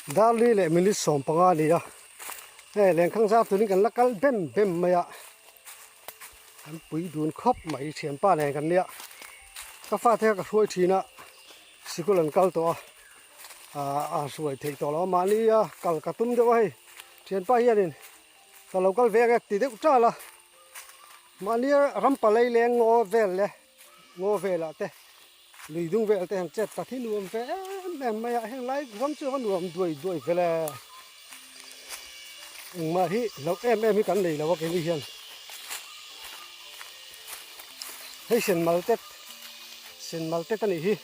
Darli leh minute 15 a ni a hei lenkhang zar turin kan la kal bem bem mai a kan pui dun khawp mai thianpa nen kan nia ka fate kha ka hruai thin a sikul an kal tawh a ah a hruai theih tawh lo a mahni a kal ka tum deuh a hei thianpa hianin ka lo kal ve ang e ti deuh tal a mahni ram palei leng ngaw vel le ngaw velah te lui dung vel te han chet ta hi nuam ve em em mai a heng lai ram chu a va nuam duai duai vel e engmah hi hlauh em em hi kan nei lo a keini hian hei sen mal tet sen mal tet a nih hi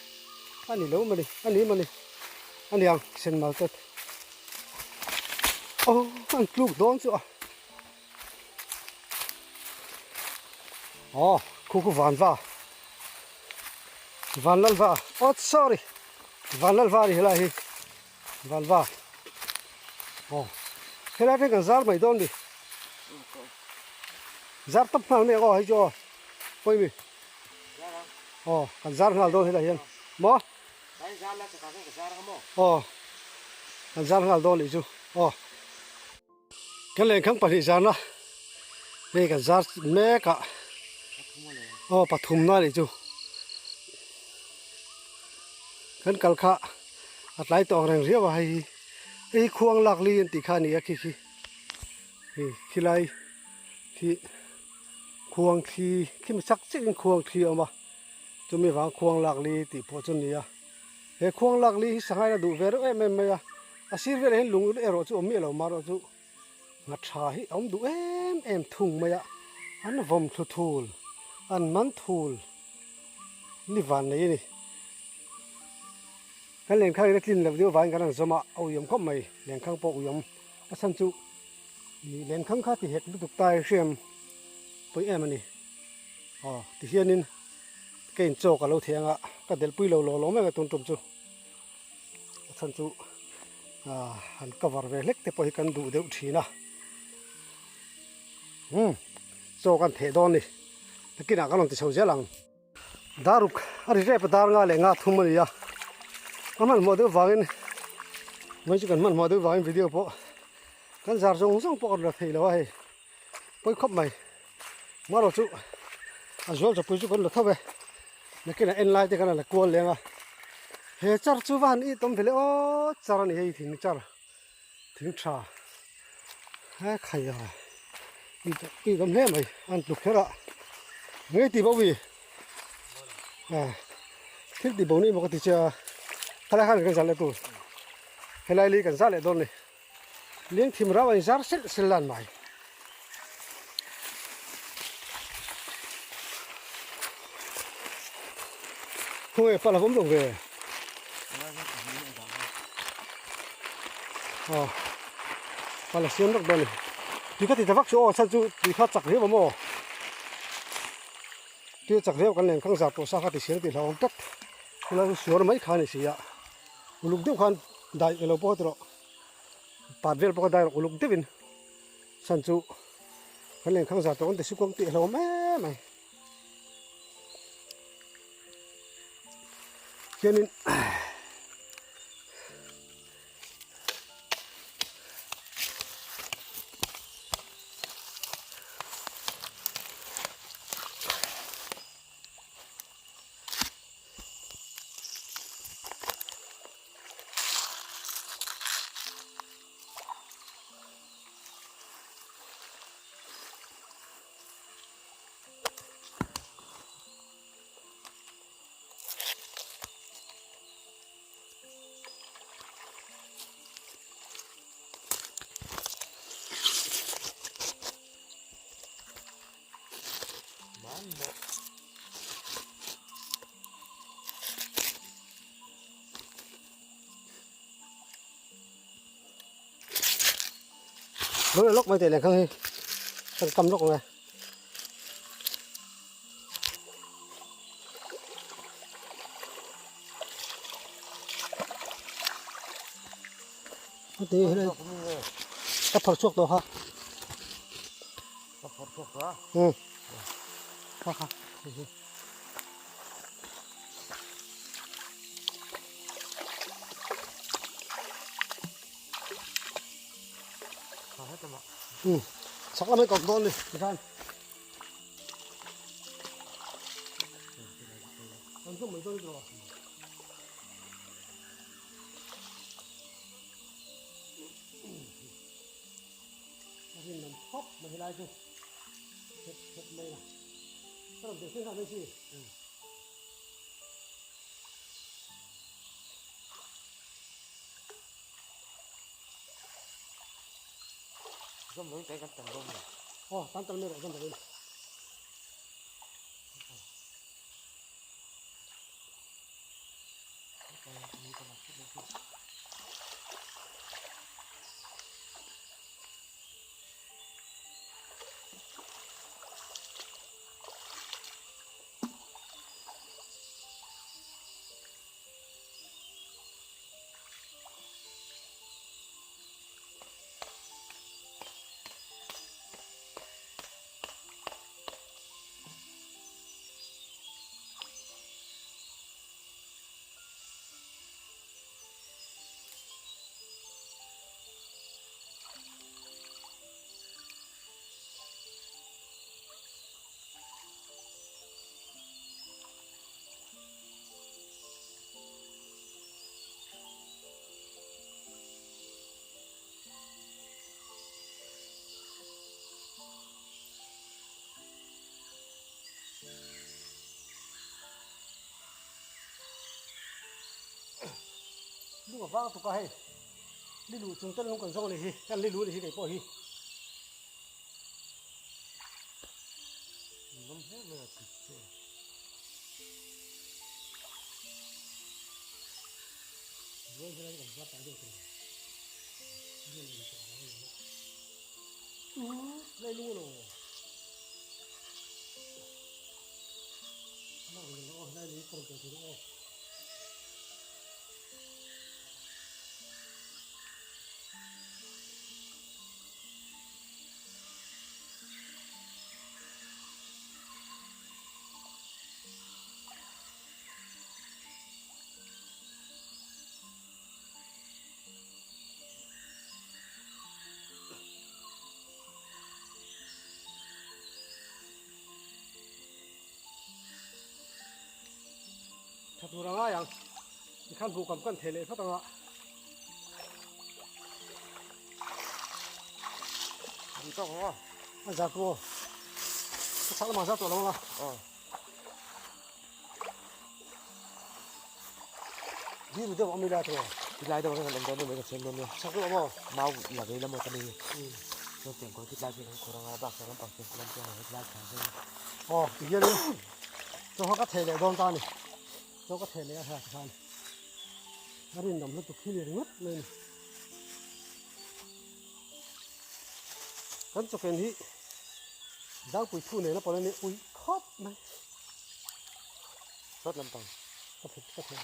a ni lo mawni a ni mawni a niang sen mal tet aw an tluk dawn chu a. Aw khu khu van va van lal va aw sorry van lal va a ni helai hi van va aw helai te kan zar mai dawn ni zar tawp nghal mai ang aw hei chu aw pawi mi aw kan zar nghal dawn helai hian maw aw kan zar nghal dawn nih chu aw. Kan lenkhang pahnih zarna hei kan zar mek a aw pathum na nih chu kan kal kha a tlai tawh ang reng riau a hei hi hei hi khuang lak li an tih kha a ni a khi khi hei khilai khi khuang thli khi mi chak chiah in khuang thli a awm a chumi vang khuang lak li tih pawh chu a ni a. He khuang lak li hi sangai la duh ve reuh em em mai a, a sir velah hian lung erawh chu awm miah lo marawh chu ngha tha hi a awm duh em em thung mai a, an vawm thlu thul, an man thul ni van nei a ni. Kan lenkhang in a tlin loh deuh avangin kan han zawm a, a uiawm khawp mai, lenkhang pawh uiawm a chhan chu ih lenkhang kha ti hek lutuk ta i hriam pawi em a ni. Aw tihianin. Ka in chaw ka lo thei anga ka delhpui lo lo lo mai a tun tum chu a chhan chu ah han cover ve hlek te pawh hi kan duh deuh thin a umm chaw kan theh dawn ni nakinah kan rawn ti chho zel ang daruk a ri rep a dar nga leh nga thum a ni a ka hmanhmawh deuh vangin mai chu kan hmanhmawh deuh vangin video pawh kan zar zawng zawng pawh ka rawn la thei lo a hei. Pawi khawp mai marawh chu a zual chawpui chu kan la tho e nakinah en lai te khan a la kual leng a he char chu va han it awm vele aw char a ni hei thing char thing tha he khai a it it awm hle mai an tluk kher a ngei ti bo wi a thil ti bo ni emaw ka ti che a helai khan kan zah leh tur helai li kan zah leh dawn a ni. Leng thim rau a inzar selh selh lan mai. Khawnge pal a awm lo ve. Aw pal a siam rak dawn a ni. Tui kha ti ta vak chu aw chhan chu tui kha chak riau a maw. Tui a chak riau kan len khang zar tawh sa kha ti siam tih hlauhawm tlat. Khulai chu suar mai kha a ni si a. Uluk deuh khan dai ilo pawh ti rawh. Pat vel pawh kha dai rawh uluk deuhin chhan chu kan lenkhang zar tawh kan ti sukawng tih a hlauhawm em mai. Khianin Lawk lawk mai teh leh khang hi kan kam lawk ang e. Ka phawrh chhuak tawh kha. Ka phawrh chhuak tawh a. Um. Kha kha. Um chak lamah i kawp dawn ni tikhan. Kan zawm mai dawn ni tawh. A rin lam khawp mai helai chu khep khep mai a. Ka rawn tel thleng kha mai si. Zawm mai te kan tan dawn ni. Aw tan tal mai rawh zawm mai. Lung a vang tuk a hei lilu chung ten lung kan zawng a ni hi kan lilu a ni hi kei pawh hi. Tha tur a ngai ang tikhan buh kam kan theh leh phawt ang a. Duh tawk ang aw. A zat maw? Ka chak lamah zat tawh lo ang a. Aw. Dil deuh awm ila tawh. Tilai deuh kan awm dawn mai ka thiam dawn nia. Chak deuh maw? Mau la vei lam aw ta ni. Chuan tiang kawi tilai khi kan khur anga bak chuan lampang tiang kawi lam chuan tilai thla zel. Aw ti hian in chaw kha ka thei leh dawn ta ni. Chaw ka thei leh a hriat khan a rinawm lutuk hi ni ringawt mai ni. Kan chawken hi zangpui thu nen a pawlh a ni ui khawp mai. Sawt lampang. Ka thei ka thei.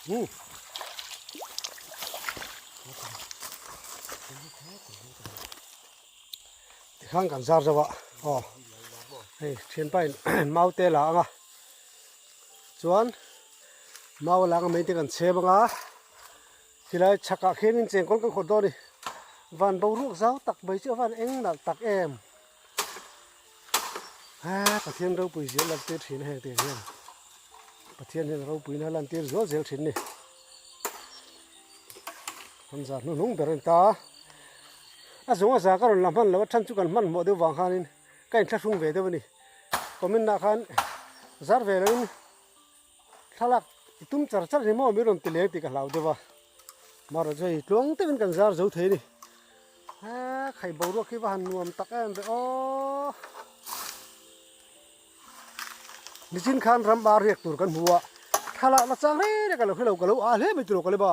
Um. Tikhan kan zar zo a aw hei thianpa in mau te la ang a chuan mau a la ang a mei te kan chhem ang a tilai chhakah khianin chengkawl kan khawrh dawn a ni van boruak zau tak mai chu a van eng nalh tak em. A Pathian ropui zel lan tir thin a heng tiang hian Pathian hian ropuina lan tir zual zel thin ni an zar hnuhnung ber a ni ta a zawng a za ka rawn la hman loh a then chu kan hmanhmawh deuh vang khanin ka inthlahrung ve deuh a ni comment ah khan zar ve loin thlalak i tum char char ni maw mi rawn ti leng tih ka hlau deuh a marawh chu hei tluang deuhin kan zar zo thei a ni a khai boruak hi va han nuam tak em ve aw nichin khan ram ar riak tur kan hmu a thlalak la chang reng reng ka lo hrelo ka lo a hle mai tilo ka le ba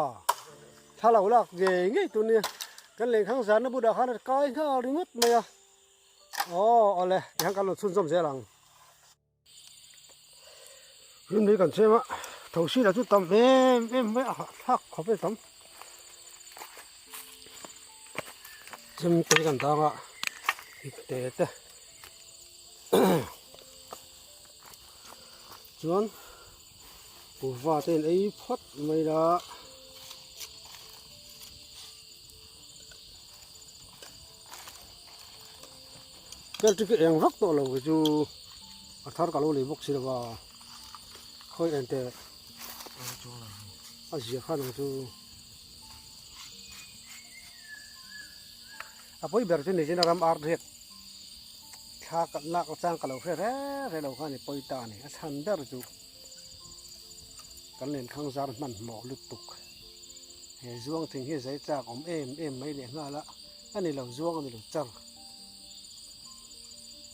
thlalak lak ngei ngei tur nia kan lenghang zarna bulah khan a kai nghal ringawt mai a aw awle tihian kan lo chhunzawm zel ang. Rinlui kan chhem a thosi lah chu tam em em mai a hahthlak khawp e tam chem te kan dang a ip te te chuan kuhva te in ei phawt mai la. Electric hi eng vak tawh lo hi chu a thar ka lo lei bawk si lo va khawi en teh a zia khan ang chu a pawi ber chu ni chin a ram ar riak thla ka lak chang ka lo hre re re lo kha a ni pawi ta a ni a chhan ber chu kan lenkhang zar hmanhmawh lutuk he zuang thing hi zai chak awm em em mai leh nghal a a ni lo zuang a ni lo char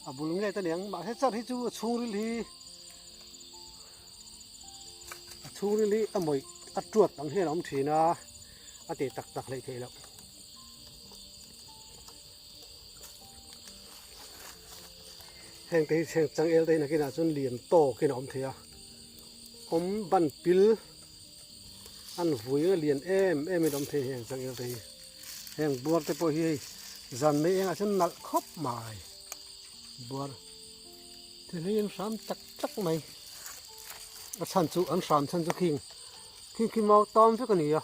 a bul nge ta niang mahse char hi chu a chhungril hi a chhungril hi a mawih a tuat ang hian a awm thin a a tih tak tak hleih theih loh. Heng te hi heng changel te hi nakinah chuan lian tawkin a awm thei a awm ban pil an vui a lian em em in a awm thei heng changel te hi heng buar te pawh hi hei zan mai engah chuan nalh khawp mai buar te hlei an hram tak tak mai a chhan chu an hram chhan chu khing khing khi mau tam vek a ni a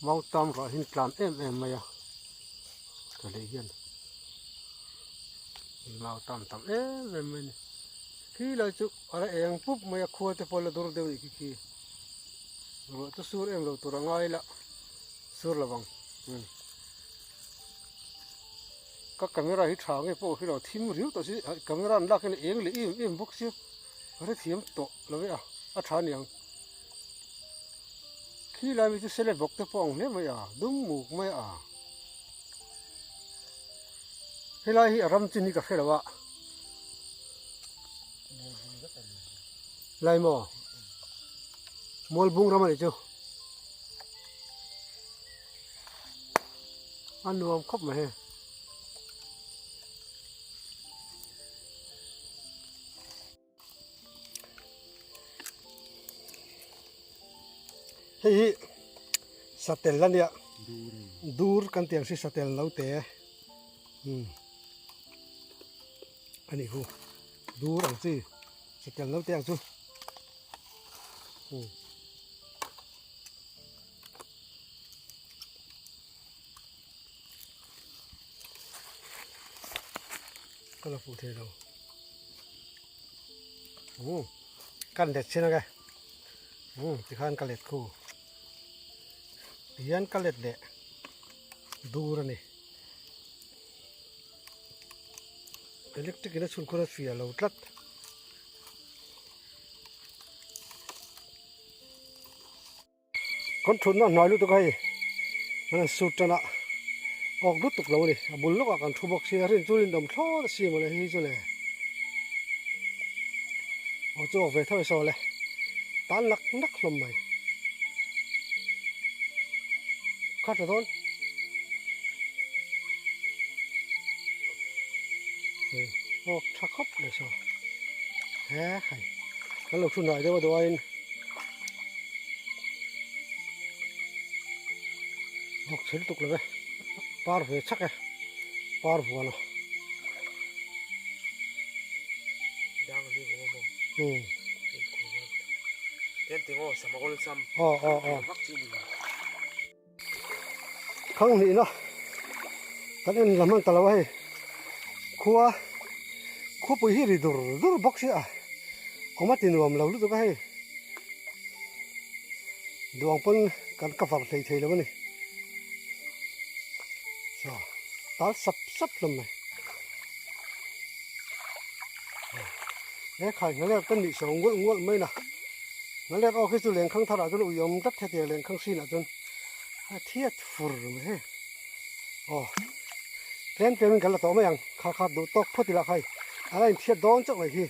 mau tam ruah hi an tlan em em mai a ka hlei hian mau tam tam em em mai a ni khi lai chu a la eng pup mai a khua te pawh la dur deuh a nih khi khi ruah chu sur em lo tur a ngai la sur lo vang umm ka camera hi tha nge pawh hi lo thim riau tawh si camera an lak hian a eng leh em em bawk sia ka hrethiam tawh lo ve a a tha aniang khi lai mi chu sele bawk te pawh ang hle mai a dum muk mai a helai hi a ram chin hi ka hre lo a lai maw mualbung ram a nih chu a nuam khawp mai hei. Hei hi satel a nia dur kan tih ang si satel naute umm a nih hu dur ang chi satel naute ang chu umm. Ka la fuh thei lo umm kan let chin ang e umm tikhan ka let khu tihian ka let leh dur a ni electric in a chhun khur a fiah lo tlat. Kan thutna hnuai lutuk a hei an han sut tan a awk lutuk lo a ni a bul lawkah kan thu bawk sia rin chu rinawm thlawt a si mawle hei hi chu le aw chu awk ve tho e saw le tan nak nak hlawm mai kha tha dawn awk tha khawp mai saw he khai kan lo thu hnai deuh a duh aiin. Bawk chhe lutuk lo ve par ve chak e par vuan a aw aw aw Khang hnihna kan en lam an ta lo a hei khua khawpui hi ri dur dur bawk sia a awm a ti nuam lo lutuk a hei duang pawn kan cover hlei thei lo a ni saw tal sap sap hlawm mai he khai nghalek te nih saw ngual ngual mai na. Nghalek aw khi chu lengkhang tharah chuan ui awm tlat hetiang lengkhang hrinah chuan a thiat fur mai hei aw tlem tlem in kan la tawh mai ang kha kha duh tawk phawt ila khai a la inthiat dawn chauh mai khi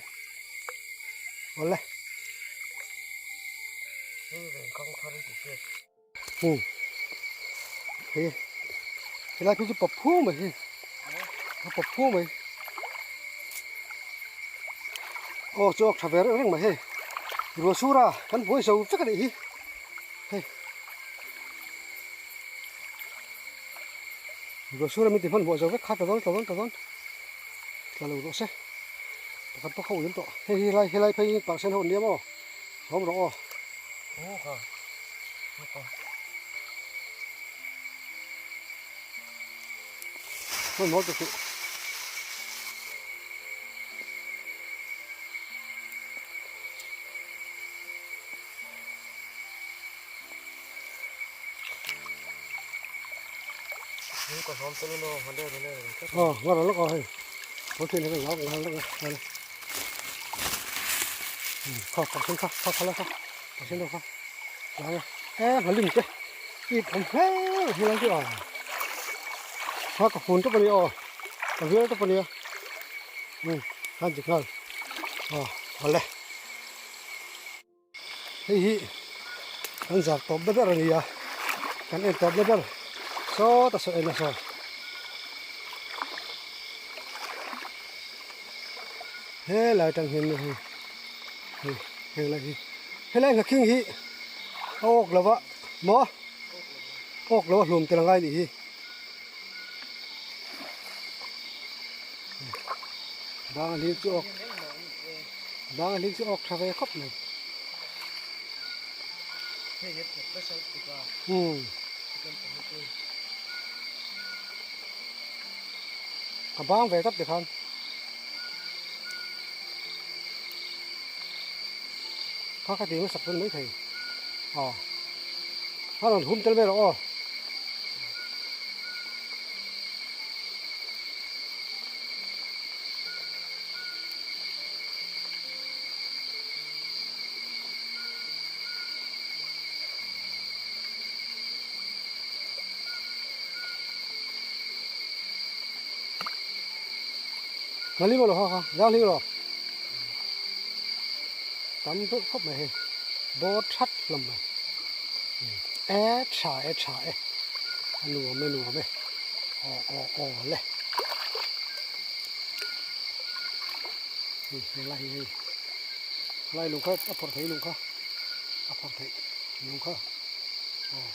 awle Hmm. Hei. Helai phei chu pawp phung mai hi. A pawp phung mai. Aw chu awk tha ve reng reng mai hei. Ruah sur a kan buai zo vek a nih hi. Hei. Ruah sur a min ti hmanhmawh zo vek kha ta dawn ta dawn ta dawn. Tla lo rawh se. Pakhat pawh kha ui an tawh. Hei hi helai helai phei hi parsen ho an nia maw. Sawm rawh aw. Hman maw ta chu. Aw nga rawh lawk aw hei polythene hi ka ngal lawk a kha kha kha kha kha kha kha kha kha e nghalim te i thawm hle mai chu a kha ka phun tawp a ni aw ka vial tawp a nia um khan chi nghal aw awle hei hi kan zar tawp na ber a ni a kan en tawp na ber sawta saw en a saw. Helai atang hian hei hei helai hi helai nghakhing hi a awk lo va maw awk lo a hlum tel angai nih hi bang a hling chu awk bang a hling chu awk tha ve khawp mai umm a bang ve tawp tikhan. Kha ka tih hmasak pawn maithei aw a rawn hum tel mai rawh aw. Nghalim alo ha kha zang hling rawh tam deuh khawp mai hei bawr that hlawm mai e tha e tha e a nuam e nuam e aw aw aw le helai hi hei helai lung kha a phawrh theih lung kha a phawrh theih lung kha aw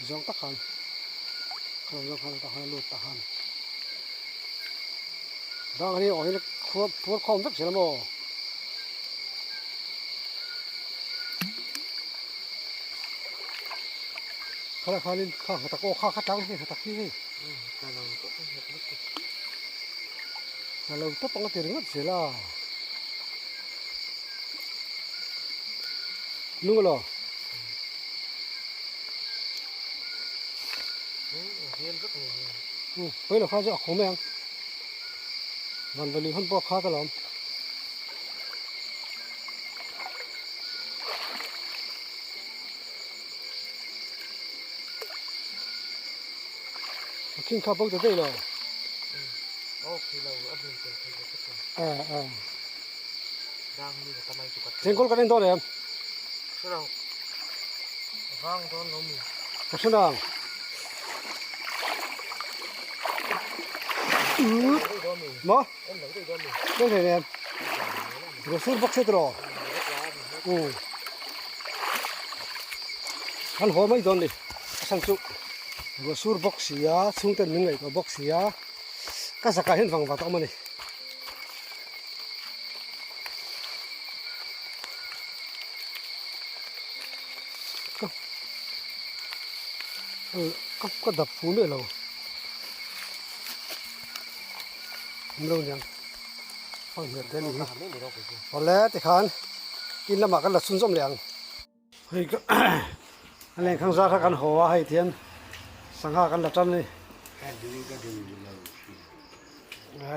zawng tak khan kha zawng khan tah khan a lut tah khan. Dang hi awh hian khuar phuar khawm vek zel a maw? Khalai khanin kha nghatak aw kha kha tlang hei nghatak hi hei tla lo tawp ang a ti ringawt zel a nung elaw Pawi lo kha chu a khaw mai ang van vali hun pawh a khat alawm. A khing kha bo ta daih lo. Chengkawl kan en dawn em? Ka hre nang. Maw? Eng thei nem? Ruah sur bawk se tiraw? Umm. Kan haw mai dawn ni. A chhan chu ruah sur bawk si a, chhungten min ngaihtuah bawk si a, ka zakah hian vang vak a awm a ni. Ka ka dap fu miah lo awm lo niang a hmel te a ni hi awle tikhan in lamah kan la chhunzawm leh ang hei ka a lengkhang zar kha kan haw a hei tihian sangha kan la tan a ni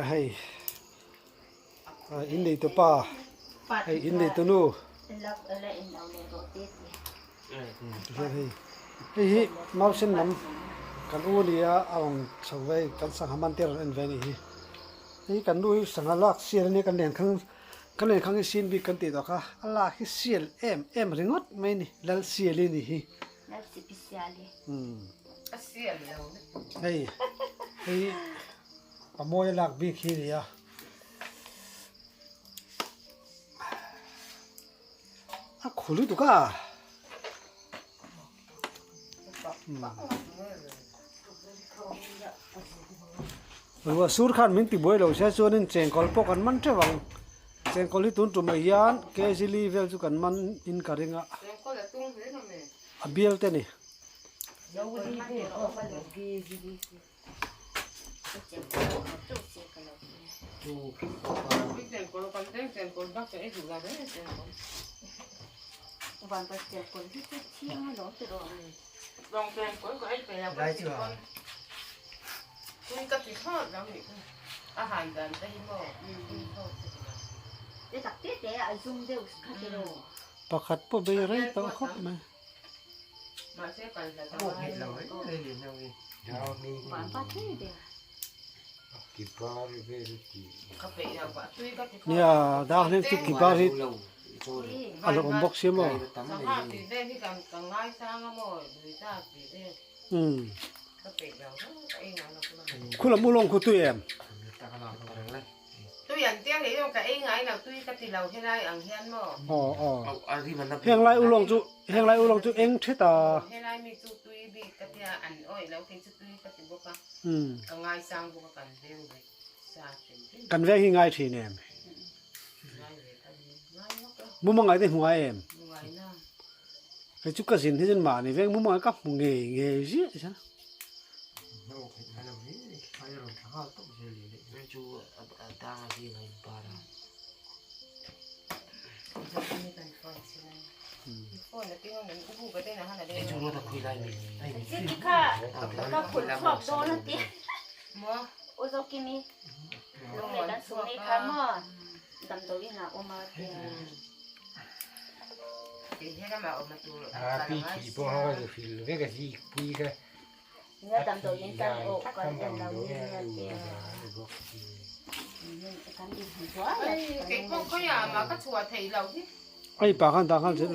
hei. In nei tu pa hei in nei tu nu hei hei hi mausen lam kan u nia a rawn chho ve kan sangha man te a rawn en ve a nih hi hei kan nu hi sangha lak sial ania kan len khang kan len khang hi sin bik kan tih tawh kha a lak hi sial em em ringawt mai a ni lal sial hi a nih hi hei hei a mawi a lak bik hi a ni a. A khu lutuk a ruah sur khan min ti buai lo se chuanin chengkawl pawh kan man teuh ang chengkawl hi tun tumah hian kg li vel chu kan man in ka ring a a bial te a ni. Tui ka ti thlawt lo nih kha. A han dan te hi maw tui thlawt ka ti lo. Te tak te te a zum deuh kha te rawh. Pakhat pawh bei rei tawh khawp mai. Mahse kan hlat a ngai lo. Van pa thei ber. Nia dang hnem chu kibar hi a lo awm bawk sia maw. Umm. Khu lam ulawng khu tui em? Aw aw. Heng lai ulawng chu heng lai ulawng chu eng thet a. Umm. Kan veng hi ngai thin em? Mumang ai te hmu ngai em? Kei chu ka zin hi chuan mahni veng mumang ai ka hmu ngei ngei ziah zia. Ai pa khan dah nghal zel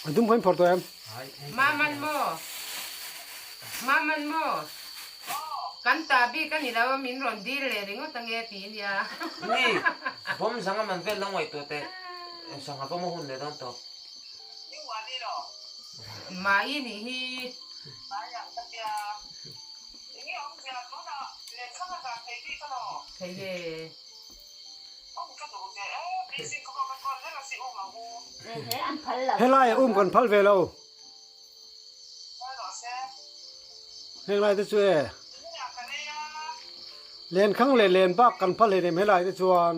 A dum khan phawrh tawh em? Maman maw? Maman maw? Kan ta bik a ni lo a, min rawn dil leh ringawt ange ti nia. Ni, bawm zanga man vel lo ngaihtuah teh, sangha bawm a hun leh dawn tawh. Mai nih hi. Thei e. Helai um kan phal ve lo. Henglai te chu e. Lenkhang leh lenbak kan phal hleinem helai te chuan.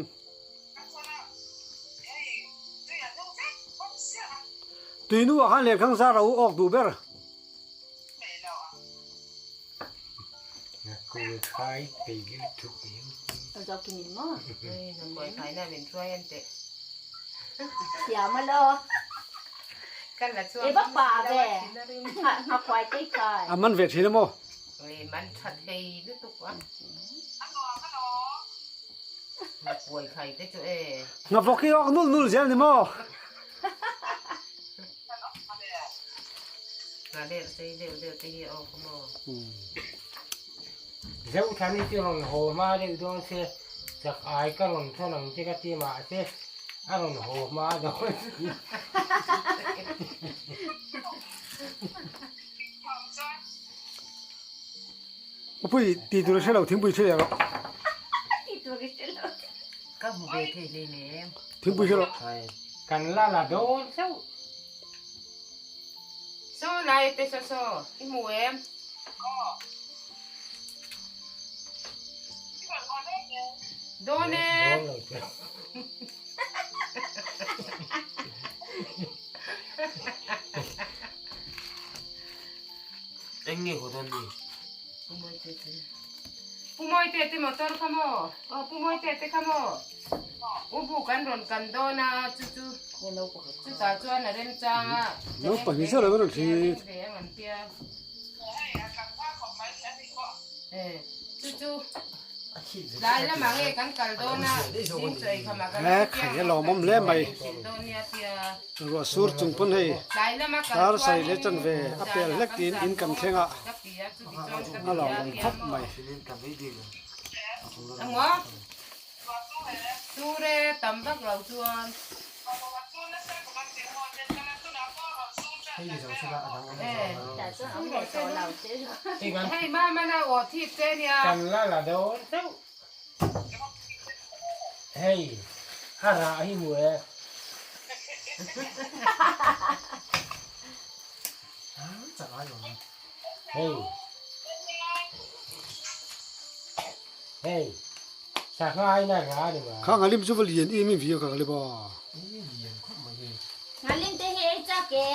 Tuinu ah khan lenkhang zar a u awk duh ber. A man ve thin a maw? Ngavawk hi awk nul nul zel ni maw? Zothani chu rawn haw hma deuh dawn se, chak ai ka rawn thawn ang che ka ti mahse a rawn haw hma dawn si. Upui tih tur a hre lo thingpui hre leh rawh. Ka hmu ve thei hlei nem. Thingpui hre rawh. Kan la la dawn chauh. Saw lai te saw saw i hmu em? Dawn e. Eng nge haw dawn ni? Pu Mawite te. Pu Mawite te motor kha maw? Aw Pu Mawite te kha maw? U bu kan rawn kan dawn a chu chu chutah chuan a remchang a Naupang hi zet a rawn thlir. Ve ang an tia. Chu chu tlai lamah nge kan kal dawn a zing chaw ei khamah kan He khai a lawmawm hle mai. dawn nia tia. Ruah sur chung pawn hei dar sai leh chan ve a pel hlek tiin in kan thleng a a lawmawm khawp mai. Hei a rah hi hmu e. Hei hei sangha in a rah a ni ma. Kha ngalim chu va lian em em viau ka ngalim a. Ngalim te hi ei chak e.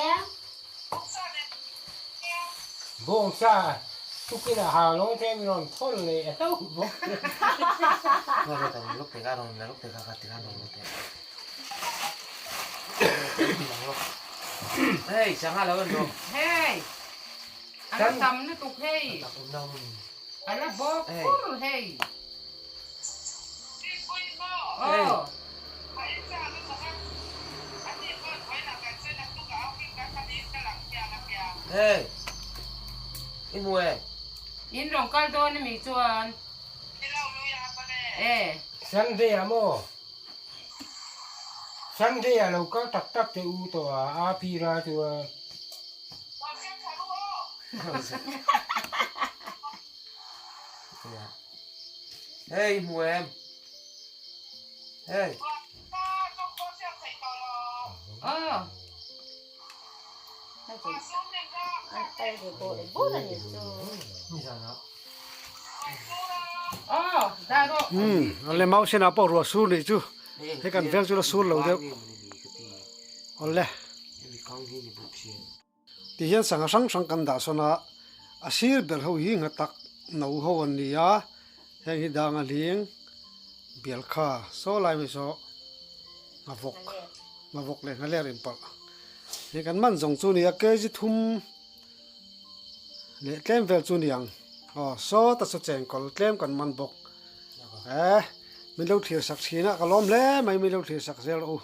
Bawngsa tukin a hau lo te mi rawn thawn leh a hlauh bawk. Hey! I hmu em? In rawn kal dawn a mi chuan? E. Sunday ah maw? Sunday ah lo kal tak tak teh u tawh a, a phira chuan. Hey i hmu em? Hey! Aw. Aw, dah rawh. Umm, awle mau senah pawh ruah sur nih chu hei kan veng chu la sur lo deuh. Awle. Ti hian sangha hrang hrang kan dah sawn a, a sir ber ho hi nghatak no ho an ni a, heng hi dang a hling bial kha saw lai mai saw nghavawk nghavawk leh nghaler inpawlh hei kan man zawng chu a ni a kg thum leh tlem vel chu a ni ang aw sawta saw chengkawl tlem kan man bawk eh min lo thlir sak thin a ka lawm hle mai min lo thlir sak zel rawh u.